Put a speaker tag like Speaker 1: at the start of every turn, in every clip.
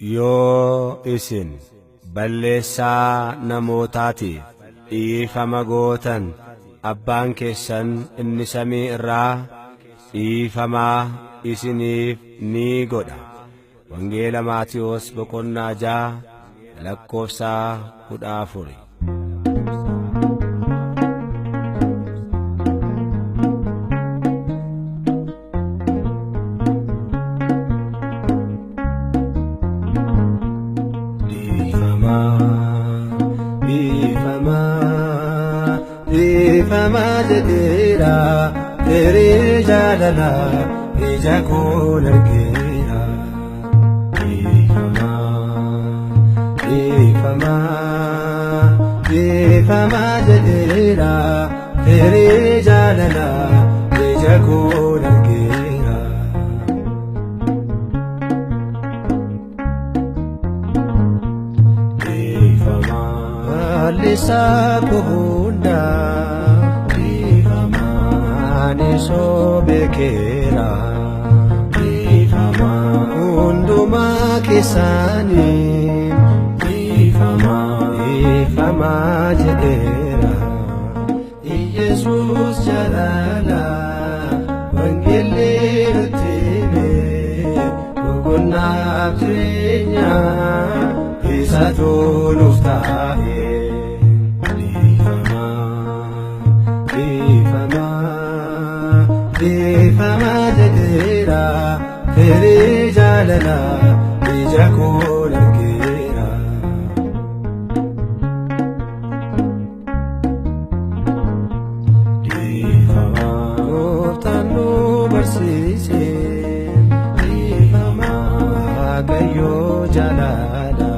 Speaker 1: Yoo isin balleessaa namootaatiif dhiifama gootan, abbaan keessan inni samii irraa dhiifamaa isiniif ni godha. Wangeela Maatiyoos boqonnaa 6 lakkoofsa 14. Dhiifama, dhiifama jedheera, firii jaalala ija koon argeera. Dhiifama, dhiifama, dhiifama jedheera, firii jaalala ija koon argeera. Dhiifama balleessaa koo hundaa, dhiifama ani sobeekeera. Dhiifama hundumaa keessanii, dhiifama, dhiifama jedheera. Iyesuus jaalala wangeelli nutti hime, boqonnaaf jireenya isatu nuuf taa'e. Dhiifama, dhiifama, dhiifama jedheera, firii jaalala ija koon argeera. Dhiifama gooftaan nu barsiise, dhiifama Waaqayyoo jaalala.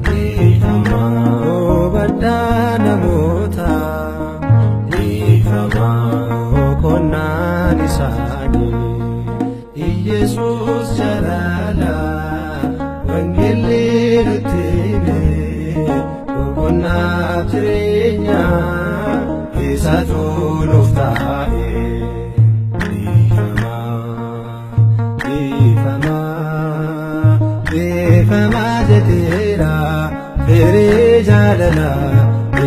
Speaker 1: Dhiifama hubadhaa namoota, dhiifama boqonnaan isaanii. Iyesuus jaalala wangeelli nutti hime, boqonnaaf jireenya isatu nuuf taa'e. Dhiifama, dhiifama, dhiifama jedheera, firii jaalala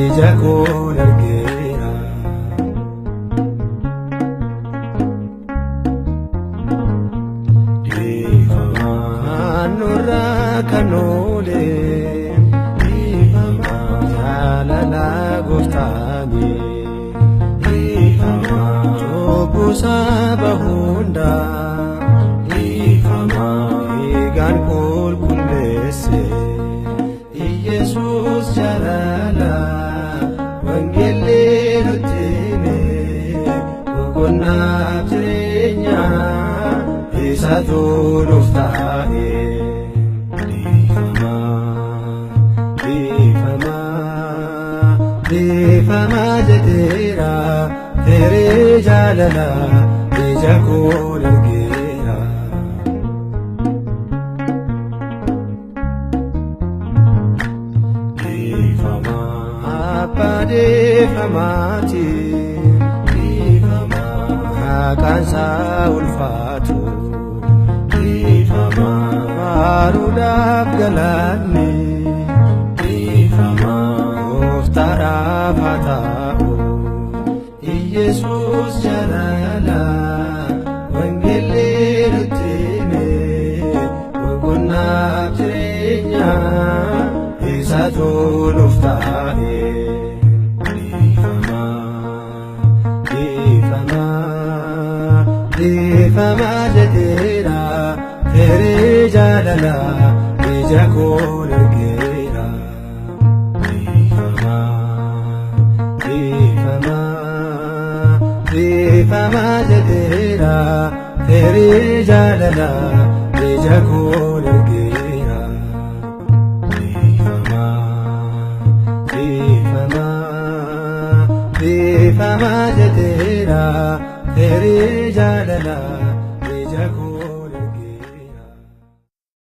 Speaker 1: ija koon argeera. Dhiifama nurraa kan oole, dhiifama jaalala gooftaani. Dhiifama cubbuu saba hundaa, dhiifama dhiigaan qulqulleesse. Iyesuus jaalala wangeelli nutti hime, boqonnaaf jireenya isatu nuuf taa'e. Dhiifama, dhiifama, dhiifama jedheera, firii jaalala ija koon argeera. Dhiifama abbaa dhiifamaati, dhiifama maqaan isaa ulfaatu. Dhiifama faaruudhaaf galanni, dhiifama gooftaadhaaf haa ta'u. Iyesuus jaalala wangeelli nutti hime, boqonnaaf jireenya isatu nuuf taa'e. Dhiifama, dhiifama, dhiifama jedheera, firii jaalala ija koon argeera. Dhiifama, dhiifama, dhiifama jedheera, firii jaalala ija koon argeera. Dhiifama, dhiifama, dhiifama jedheera, firii jaalala.